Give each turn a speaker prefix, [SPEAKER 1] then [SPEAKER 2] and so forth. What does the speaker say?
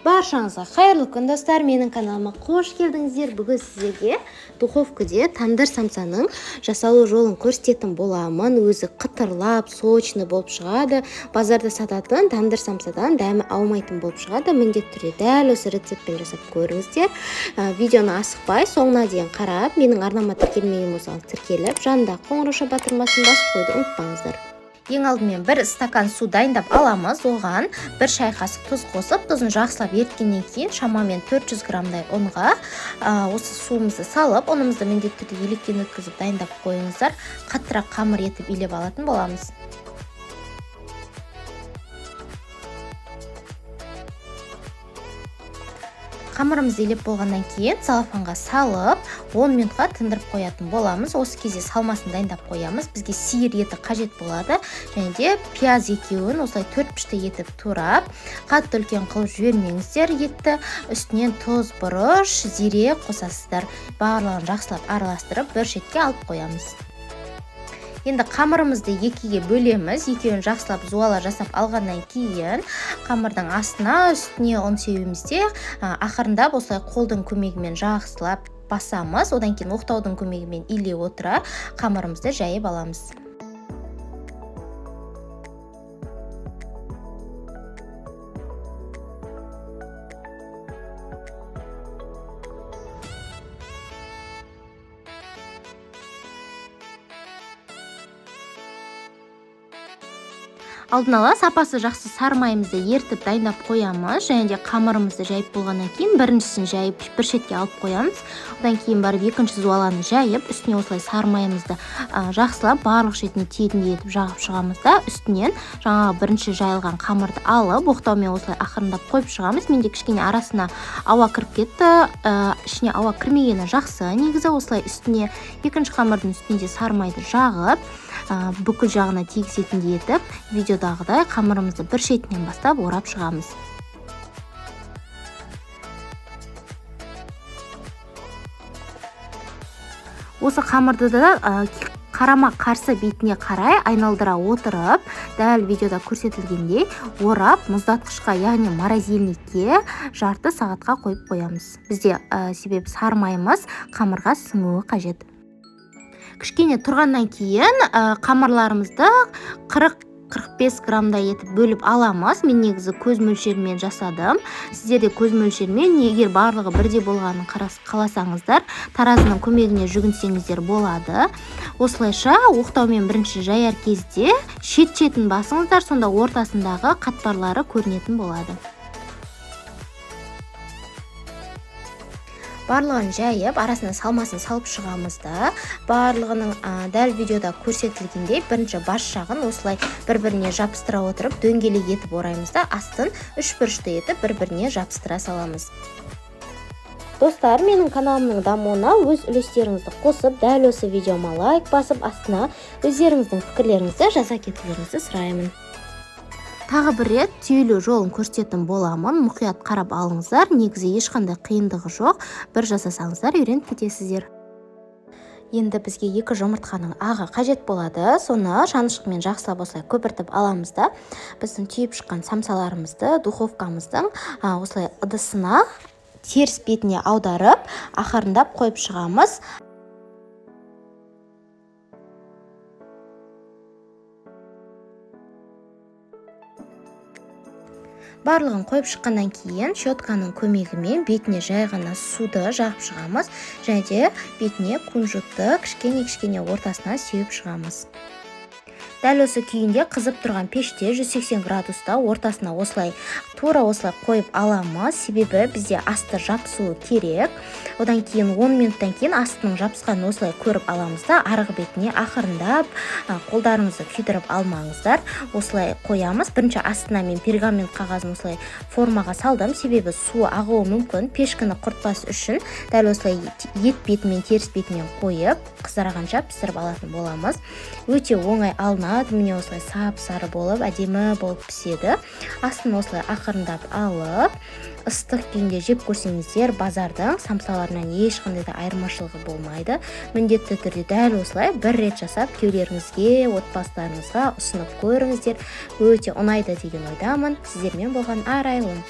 [SPEAKER 1] Баршаңызға қайырлы күн, достар! Менің каналыма қош келдіңіздер. Бүгін сіздерге духовкаде тандыр самсаның жасалу жолын көрсететін боламын. Өзі қытырлап, сочный болып шығады. Базарда сататын тандыр самсадан дәмі аумайтын болып шығады. Міндетті түрде дәл осы рецептпен жасап көріңіздер. Видеоны асықпай соңына дейін қарап, менің арнама тіркелмеген болсаңыз, тіркеліп, жанындағы қоңырауша батырмасын басып қоюды ұмытпаңыздар. Ең алдымен бір стакан су дайындап аламыз. Оған бір шай қасық тұз қосып, тұзын жақсылап еріткеннен кейін шамамен 400 граммдай ұнға осы суымызды салып, ұнымызды міндетті түрде електен өткізіп дайындап қойыңыздар. Қаттырақ қамыр етіп илеп алатын боламыз. Қамырымызды илеп болғаннан кейін целлофанға салып, 10 минутқа тындырып қоятын боламыз. Осы кезде салмасын дайындап қоямыз. Бізге сиыр еті қажет болады және де пияз екеуін осылай төрт бұрышты етіп турап, қатты үлкен қылып жібермеңіздер етті. Үстінен тұз, бұрыш, зире қосасыздар. Барлығын жақсылап араластырып, бір шетке алып қоямыз. Енді қамырымызды екіге бөлеміз. Екеуін жақсылап зуала жасап алғаннан кейін қамырдың астына, үстіне ұн себеміз де, ақырындап осылай қолдың көмегімен жақсылап басамыз. Одан кейін оқтаудың көмегімен илей отыра қамырымызды жайып аламыз. Алдын ала сапасы жақсы сары майымызды ерітіп дайындап қоямыз және де қамырымызды жайып болғаннан кейін біріншісін жайып, бір шетке алып қоямыз. Одан кейін барып екінші зуаланы жайып, үстіне осылай сары майымызды жақсылап барлық шетіне тиетіндей етіп жағып шығамыз да, үстінен жаңағы бірінші жайылған қамырды алып, оқтаумен осылай ақырындап қойып шығамыз. Менде кішкене арасына ауа кіріп кетті, ішіне ауа кірмегені жақсы. Негізі осылай үстіне, екінші қамырдың үстіне де сары майды жағып, бүкіл жағына тигізетіндей етіп, видеодағыдай қамырымызды бір шетінен бастап орап шығамыз. Осы қамырды да қарама қарсы бетіне қарай айналдыра отырып, дәл видеода көрсетілгендей орап, мұздатқышқа, яғни морозильникке жарты сағатқа қойып қоямыз. Бізде себебі сары майымыз қамырға сіңуі қажет. Кішкене тұрғаннан кейін қамырларымызды 40-45 граммдай етіп бөліп аламыз. Мен негізі көз мөлшерімен жасадым. Сіздер де көз мөлшерімен, егер барлығы бірдей болғанын қаласаңыздар, таразының көмегіне жүгінсеңіздер болады. Осылайша оқтаумен бірінші жаяр кезде шет-шетін басыңыздар, сонда ортасындағы қатпарлары көрінетін болады. Барлығын жайып, арасына салмасын салып шығамыз да, барлығының дәл видеода көрсетілгендей бірінші бас жағын осылай бір-біріне жабыстыра отырып дөңгелек етіп ораймыз да, астын үш бұрышты етіп бір-біріне жабыстыра саламыз. Достар, менің каналымның дамуына өз үлестеріңізді қосып, дәл осы видеома лайк басып, астына өздеріңіздің пікірлеріңізді жаза кетулеріңізді сұраймын. Тағы бір рет түйілу жолын көрсететін боламын. Мұқият қарап алыңыздар. Негізі ешқандай қиындығы жоқ. Бір жасасаңыздар, үйреніп кетесіздер. Енді бізге екі жұмыртқаның ағы қажет болады. Соны шанышқымен жақсылап осылай көпіртіп аламыз да, біздің түйіп шыққан самсаларымызды духовкамыздың осылай ыдысына теріс бетіне аударып, ақырындап қойып шығамыз. Барлығын қойып шыққаннан кейін щетканың көмегімен бетіне жай ғана суды жағып шығамыз және де бетіне кунжутты кішкене-кішкене ортасына сеуіп шығамыз. Дәл осы күйінде қызып тұрған пеште 180 градуста ортасына осылай тура осылай қойып аламыз, себебі бізде асты жапсуы керек. Одан кейін 10 минуттан кейін астының жапсқанын осылай көріп аламыз да, арғы бетіне ақырындап, қолдарыңызды күйдіріп алмаңыздар, осылай қоямыз. Бірінші астына мен пергамент қағазын осылай формаға салдым, себебі су ағуы мүмкін. Пешкіні құртпас үшін дәл осылай ет бетімен, теріс бетімен қойып, қызарғанша пісіріп алатын боламыз. Өте оңай алынады. Міне осылай сап-сары болып, әдемі болып піседі. Астын осылай ақырындап алып, ыстық күйінде жеп көрсеңіздер, базардың самсаларынан ешқандай да айырмашылығы болмайды. Міндетті түрде дәл осылай бір рет жасап, күйеулеріңізге, отбасыларыңызға ұсынып көріңіздер. Өте ұнайды деген ойдамын. Сіздермен болған Арайлым.